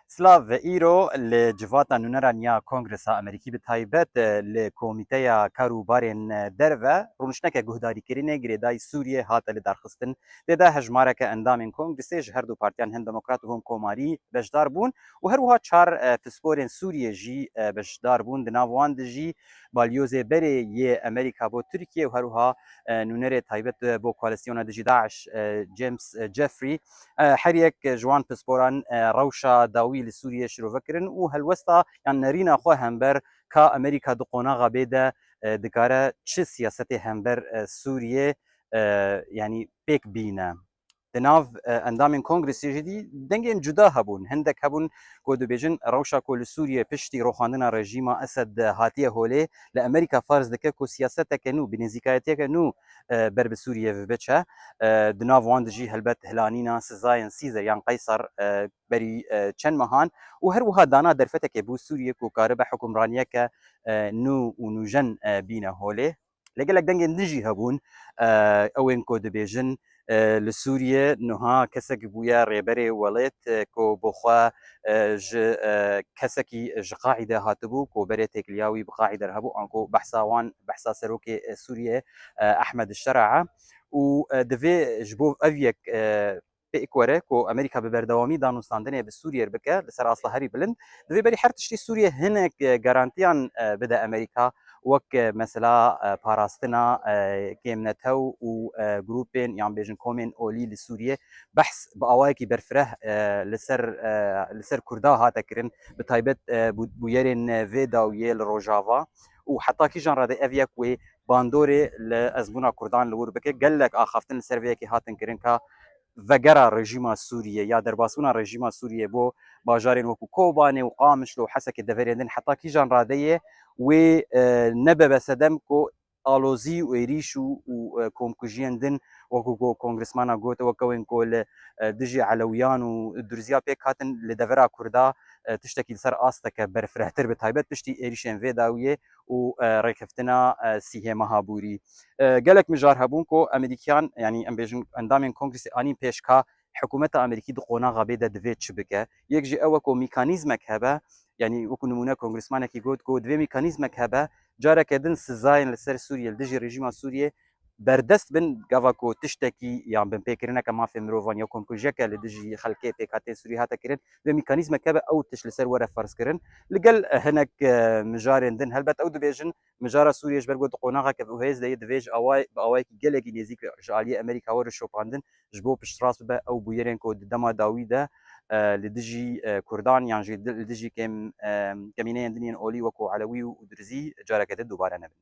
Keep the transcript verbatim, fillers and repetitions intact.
Silav, îro li civata nûneran ya Kongresa Amerîkî, bi taybet li Komîteya Kar û Barên Derve, rûniştineke guhdarîkirinê girêdayî Sûriyê hate lidarxistin. Tê de hejmareke endamên Kongresê ji her du partiyan, hem Demokrat û hem Komarî, beşdar bûn û her wiha çar, e, pisporên Sûriyê jî, e, beşdar bûn. Di nav wan de jî balyozê berê yê Amerîka bo Tirkiye û her wiha, e, nûnerê taybet, e, bo koalîsyona dijî DAIŞ, e, James, e, Jeffrey. E, her yek ji wan pisporan, e, rewşa dawî li Sûriyê şirove kirin û helwesta yan nerîna xwe hember ka Amerîka di qonaxa bê de, e, dikare çi siyasetê hember, e, Sûriyê, e, yanî pêk bîne. Di nav, e, endamên Kongresê jî dî dengên cuda hebûn. Hindek hebûn ku dibêjin rewşa ku li Sûriyê piştî rûxandina rejîma Esed hatiye holê, li Amerîka ferz dike ku siyaseteke nû, bi nêzîkayetiyeke nû, e, ber bi Sûriyê ve biçe. E, di nav wan de jî helbet hilanîna sizayên Caesar yan Qeysar, e, berî, e, çend mehan û her wiha dana derfetekê bo Sûriyê ku karibe hukimraniyeke, e, nû û nûjen, e, bîne holê. Lê gelek dengên din jî hebûn, e, ew ên ku dibêjin, e, li Sûriyê niha kesek bûye rêberê welêt, e, ku bi xwe, e, ji, e, kesekî ji Qaîde hatibû, ku berê têkiliya wî bi Qaîde re hebû, anku behsa wan, behsa serokê, e, Sûriyê, e, Ehmed Şera e. Û, e, divê ji bo ev yek, e, pêk were ku Amerîka bi berdewamî danûstandinê bi Sûriyê re bike, li ser asta herî bilind. Divê berî her tiştî Sûriyê hinek, e, garantiyan, e, bide Amerîka, wek, e, mesela, e, parastina, e, kêmnetew û, e, grûpên yan bêjin komên olî li Sûriyê. Behs bi awayekî berfireh, e, li ser, e, li ser Kurda hate kirin, bi taybet, e, bû-, bûyerên vê dawiyê li Rojava û heta kîjan rade ev yek wê bandorê li ezmûna Kurdan li wir bike. Gelek axaftin li ser vê yekê hatin kirin ka vegera rejîma Sûriyê ya derbasbûna rejîma Sûriyê bo bajarên wekû Kobanê û Qamişlo û Hesekê, deverên din, heta kîjan radeyê wê, e, nebe besedem ku alozî û êrîş û, û, e, komkujiyên din, wekû ku kongresmana got, wek ewên ku li, e, dijî Elewiyan û Durziya pêk hatin, li devera Kurda, e, tiştekî li ser asteke berfirehtir, bi taybet piştî êrîşên vê dawiyê û, e, rêkeftina, e, sîhê meha borî. E, gelek mijar hebûn ku Amerîkiyan, yanî em bêjin endamên Kongresê anîn pêş ka hikûmeta Amerîkî di qonaxa bê de divê çi bike. Yek jî ew e ku mîkanîzmek hebe, yanî wekû nimûne kongresmanekî got ku divê mîkanîzmek hebe, careke din sizayên li ser Sûriyê, li dijî rejîma Sûriyê berdest bin, gava ku tiştekî yan binpêkirineke mafê mirovan ya komkujiyeke li dijî xelkê pêkhateyên Sûriyê hate kirin, divê mîkanîzmek hebe ew tişt li ser were ferzkirin. Li gel, e, hinek, e, mijarên din, helbet ew dibêjin, mijara Sûriyê ji ber ku di qonaxeke vihêz de ye, divê ji away-, bi awayekî gelekî nêzîk ji aliyê Amerîka were şopandin, ji bo piştrast bibe ew bûyerên ku di dema dawî de, e, li dijî, e, Kurdan yan jî di-, li dijî kêm, e, kemîneyên din yên olî wekû Elewî û Durzî careke din dubare nebin.